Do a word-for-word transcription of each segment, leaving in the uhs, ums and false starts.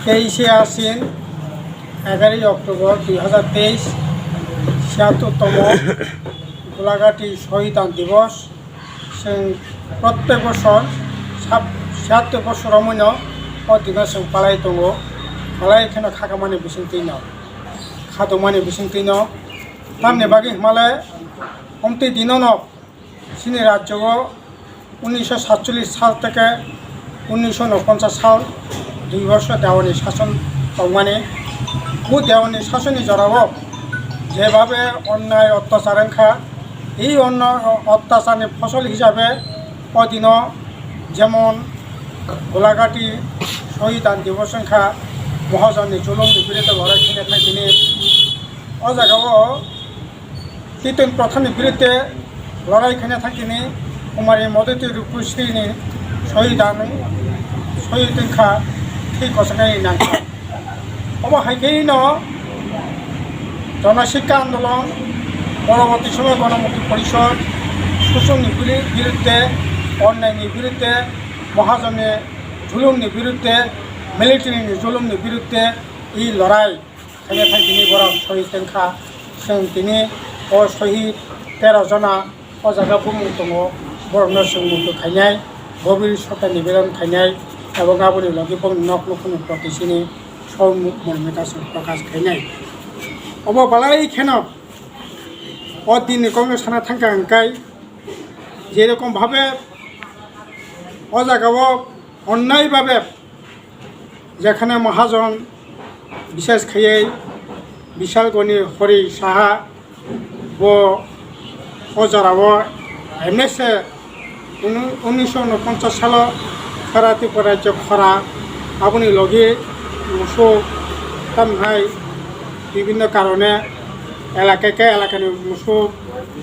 Teishe Ashin, egaroy October dui hazar teis, siyattuttomo Golagati Shohid Divos. Chwng prottek bosor sab-, siyattui bosor romwino o dino chwng palai tongo, palai kheno khakamani bisingtwino, khatomani bisingtwino. Tamni bagwi hwnmale, omtwi dinono chini rajyo o unisho satchollish sal theke unisho unoponchas sal dui bosor dewani sason tongmani. Bu dewani sasoni jorao jebhabe onnai ottachar wngkha, ei onno-, ottacharni phosol hisabe o dino jemon Golagati Shohid Divos wngkha, Mohajonni julumni biruddhe lorai khaina thangkini. O jagao Titin Prathanni biruddhe lorai khaina thangkini Kumari Madhuri Rupusrini soidan, soidin kha thwi kochoknai nangkha. Obo hai khe no Jana Sikha Andolon, Poroborti Somoy Gono Mukti Porishod, Shosonni biri-, biruddhe, Onnaini biruddhe, Mohajonni julumni biruddhe, military ni julumni biruddhe i lorai. Khaina thang tini borok sohid wngkha. Chwng tini o sohid tero jona o jaga bumung tongo, borokno chwng muitu khainai, gobir sota nibedan khainai, abo aboni logi bongni nok nukhungni proti chini sor mormita chwng prokash khainai. Obo balai kheno o dinni kokno sana thangkha hwnkhe, jerokom bhabe o jagao onnai bhabe jekhane Mahajon, bishes khaiye Bishalgoni Hori Saha, bo o jorao M S A unu-, unisho unoponchas salo Khara Tripura rajyo khora, aboni logi musuk tamhai bibhinno karone elaka khe elakani musuk,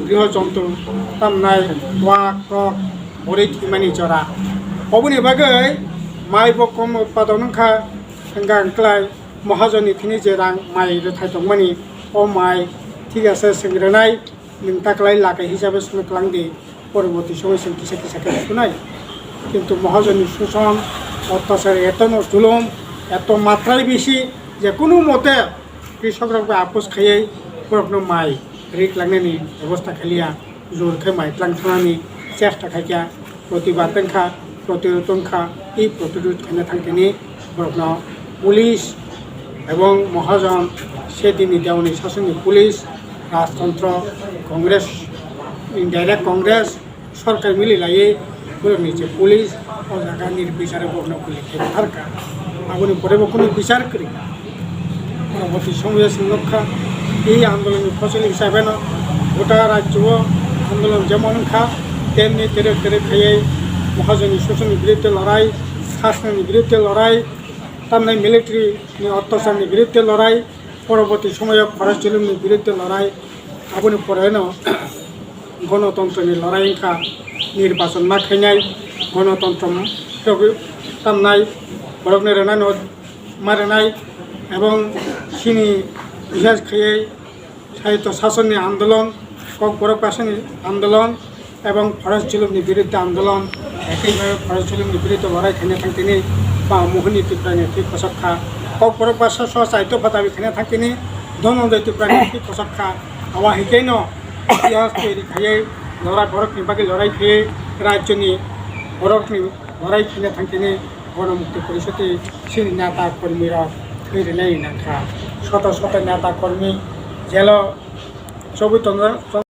griho jontu tamnai, wak, kok, borwi thwimani jora. Oboni bagwi mai bo kom utpadon wngkha, hwnka hwnkhlai Mahajonni thini je rang mai rwthai tongmani, o mai thik ase, chwng rwnai, nwng ta kwlai laka hisabe sono kwlang di, porborti somoi chwng kisa kisa khe rwkhnai. Kintu Mahajonni shoson, otyachar, etono julum, eto matrai bisi, je kunu mote Krishokrok bai apos khaiwi borokno mai rik langnani bebosta khailiya, jor khe mai tlang thangnani chesta khaikha, protibad wngkha, protirod wngkha. I protirod khaina thangtini borokno police ebong Mahajon, sedini dewani sasongni police, rajtontro, Congress, indirect Congress, sorkar mili laiwi borokni je police o jaga nirbichare borokno guli khe butharkha. Aboni pore bo kunu bichar kwrwi. Poroboti somoyo chwng nukha, ei andolonni phosol hisabe no gota rajyo o andolon jemon wngkha, temni terek terek khaiwi Mahajonni shosonni biruddhe lorai, khasnani biruddhe lorai, tamni military ni otyacharni biruddhe lorai, poroboti somoyo khorok chulumni biruddhe lorai. Aboni pore no gonotontroni lorai wngkha, nirbachon ma khainai, gonotontro togwi tamnai, borokni rwnano ma rwnai, ebong chini bishes khaiwi sahitya sasonni andolon, kokborok basani andolon, ebong forest julumni biruddhe andolon, ekaibabe forest julumni biruddhe lorai khaina thangtini ba Mohini Tripurani thwi kochok kha. Kokborok basa soh saitopha dabi khaina thangtini Dhananjay Tripurani thwi kochok kha. Abo hai khe no itihas toiri khaiwi lorai borokni bagwi lorai khaiwi rajyoni borokni lorai khaina thangtini Gono Mukti Porishoti chini neta kormi rok thwi rwnai nangkha. Soto soto neta kormi jelo chobwi tongo.